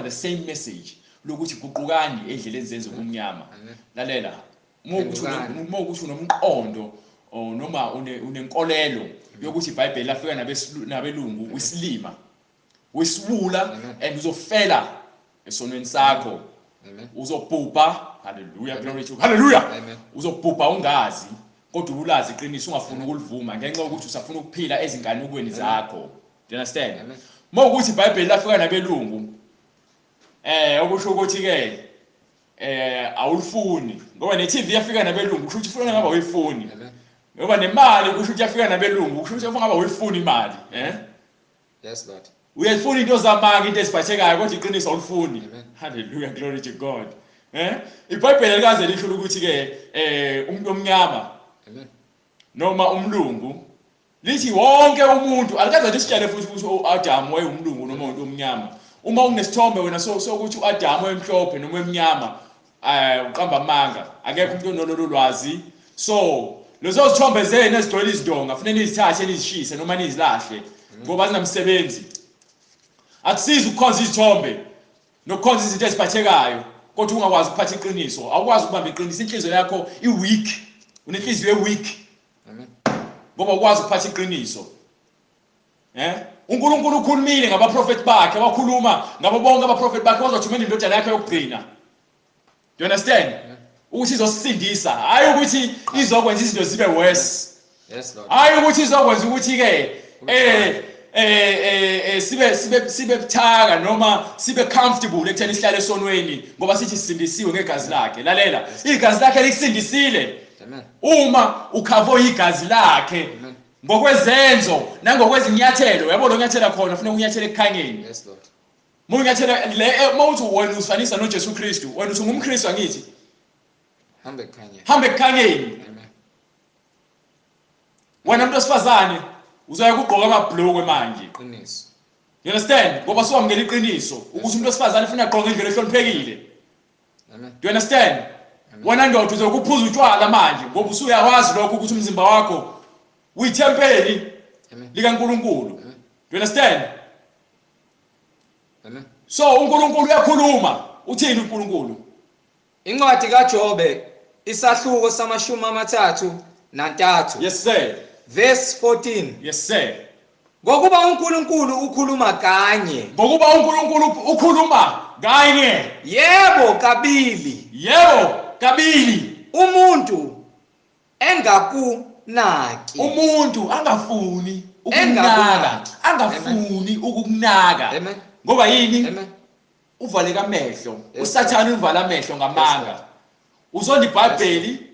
the same message lokuthi guqukani endleleni zenze ubumnyama. Lalela, uma ukuthi unomqondo noma unenkolelo yokuthi iBhayibheli lafika nabelungu, uyisilima, uyisiwula, and uzofela esonweni sakho. Uzobhubha. Hallelujah, glory to hallelujah. Uzobhubha ungazi, kodwa ubulazi iqiniso ungafuni ukulivuma ngenxa yokuthi usafuna ukuphila ezinganukweni zakho. Do you understand? Uma ukuthi iBhayibheli lafika nabelungu, okusho ukuthi ke awulifuni, ngoba ne-TV yafika nabelungu, kusho ukuthi ufuna ngabe awuyifuni. Ngoba nemali kusho ukuthi yafika nabelungu, kusho ukuthi ufuna ngabe awuyifuni imali, eh? Yes Lord. Uyayifuna into zamanga, into eziphathekayo, kodwa iqiniso awulifuni. Hallelujah, glory to God. iBhayibheli likaze lisho ukuthi ke umuntu omnyama noma umlungu, lithi wonke umuntu, alikaze lisitshele futhi ukuthi uAdam wayewumlungu noma umuntu omnyama. Uma unesithombe wena sokuthi uAdam wayemhlophe noma emnyama, uqamba amanga, akekho umuntu onololo lwazi. So lezo zithombe zenu ezigcwele izidonga kufanele nizithathe nizishise noma nizilahle, ngoba zinamsebenzi. Akusizi ukukhonza izithombe nokukhonza izinto eziphathekayo, kodwa ungakwazi ukuphatha iqiniso. Awukwazi ukubamba iqiniso, inhliziyo yakho i-weak, unenhliziyo e-weak ngoba ukwazi ukuphatha iqiniso. uNkulunkulu ukhulumile ngabaprofeti bakhe, wakhuluma ngabo bonke abaprofeti bakhe, wazothumela indodana yakhe yokugcina. Do you understand? Ukuthi izosindisa, hayi ukuthi izokwenza izinto zibe worse. Yes Lord. Hayi ukuthi izokwenza ukuthi ke sibe buthaka noma sibe comfortable ekutheni sihlale esonweni ngoba sithi sisindisiwe ngegazi lakhe. Lalela, igazi lakhe likusindisile. Amen. Uma ukhavo igazi lakhe ngokwezenzo nangokwezinyathelo, yabo lo nyathela khona ufuna ukunyathela ekukhanyeni. Yes Lord. Munyathela le, mawuthi wena usifanisa noJesu Kristu, wena usungumKristu angithi? Hambe ekukhanyeni. Hambe ekukhanyeni. Amen. Wena umuntu osifazane uzoya kugqoka amabhlukwe manje. Iqiniso. You understand? Ngoba siwamukela iqiniso ukuthi umuntu osifazane ufuna agqoke indlela ehloniphekile. Amen. Do you understand? Wena ndoda uzokuphuza utshwala manje ngoba usuyakwazi lokho ukuthi umzimba wakho uyithempeli likaNkulunkulu. Do you understand? Amen. So uNkulunkulu uyakhuluma. Uthini uNkulunkulu? Incwadi kaJobe isahluko sama-33. Yes sir. Verse 14. Yes sir. Ngokuba uNkulunkulu ukhuluma kanye. Ngokuba uNkulunkulu ukhuluma kanye. Yebo kabili. Yebo kabili. Umuntu engakunaki. Umuntu angafuni ukunaka. Angafuni ukukunaka. Amen. Ngoba yini? Amen. Uvaleka amehlo. USathane uvala amehlo ngamanga. Uzonda iBhayibheli.